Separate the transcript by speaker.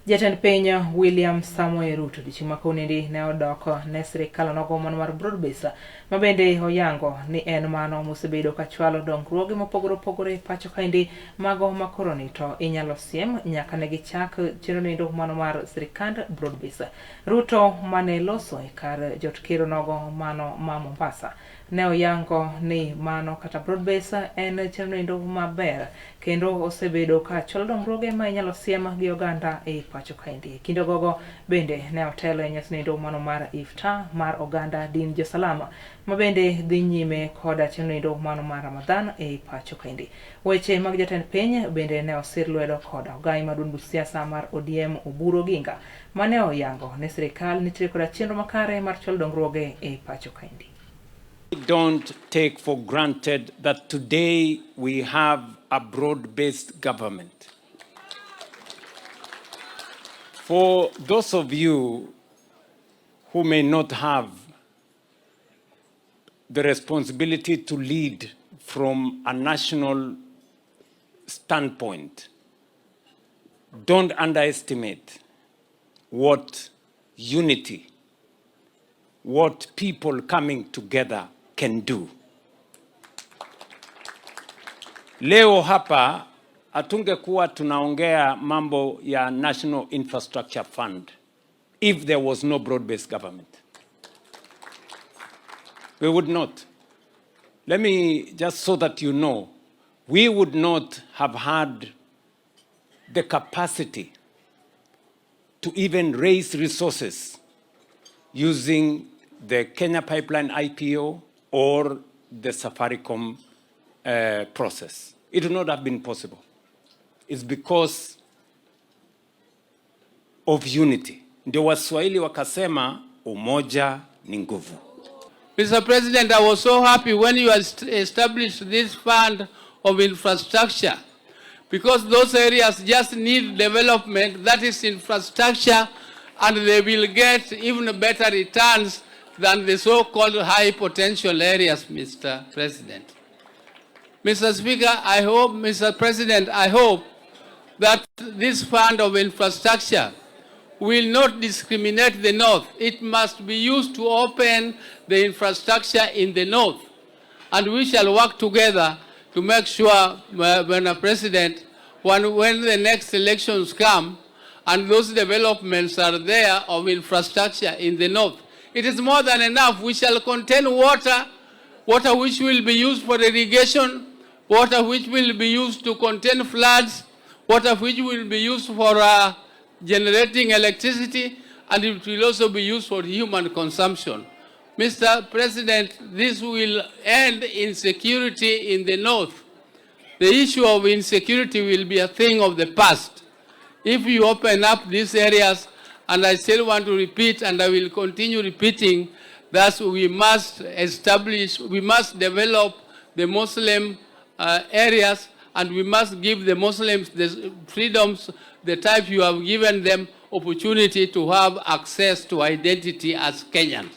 Speaker 1: Jatend piny William Samoei Ruto odiochieng' ma kawuonoendi ne odok ne sirikal onogo mano mar Broadbase ma bende oyango ni en mano mosebedo ka chwalo dongruoge mopogore opogore e pacho kaendi mago ma koroni to inyalo siem nyaka ne gichak chenro noendo mano mar sirikand Broadbase. Ruto mane loso e kar jot ker onogo mano ma Mombasa ne oyango ni mano kata Broadbase en chenro noendo maber kendo osebedo ka chwalo dongruoge ma inyalo siem gi oganda e pacho kaendi. Kinde gogo bende ne otelo e nyasi noendo mano mar iftar mar oganda din josalama ma bende dhi nyime koda chenro noendo mano mar Ramadhan e pacho kaendi. Weche mag jatend piny bende ne osir lwedo koda ogai mar duond buch siasa mar ODM Oburu Oginga mane oyango ni sirikal nitiere koda chenro makare mar chwalo dongruoge e pacho kaendi.
Speaker 2: Don't take for granted that today we have a broad-based government. For those of you who may not have the responsibility to lead from a national standpoint, don't underestimate what unity, what people coming together can do. Leo hapa hatungekuwa tunaongea mambo ya National Infrastructure Fund if there was no broad-based government. We would not. Let me just so that you know, we would not have had the capacity to even raise resources using the Kenya Pipeline IPO or the Safaricom process. It would not have been possible. It's because of unity. Ndio Waswahili wakasema umoja ni nguvu.
Speaker 3: Mr. President, I was so happy when you established this fund of infrastructure, because those areas just need development, that is infrastructure, and they will get even better returns than the so-called high potential areas, Mr. President. Mr. Speaker, I hope, Mr. President, I hope that this fund of infrastructure will not discriminate the North. It must be used to open the infrastructure in the North. And we shall work together to make sure, Mr. President, when the next elections come and those developments are there of infrastructure in the North, it is more than enough. We shall contain water, water which will be used for irrigation, water which will be used to contain floods, water which will be used for generating electricity, and it will also be used for human consumption. Mr. President, this will end insecurity in the North. The issue of insecurity will be a thing of the past. If you open up these areas, and I still want to repeat, and I will continue repeating, that we must establish, we must develop the Muslim areas, and we must give the Muslims the freedoms, the type you have given them, opportunity to have access to identity as Kenyans.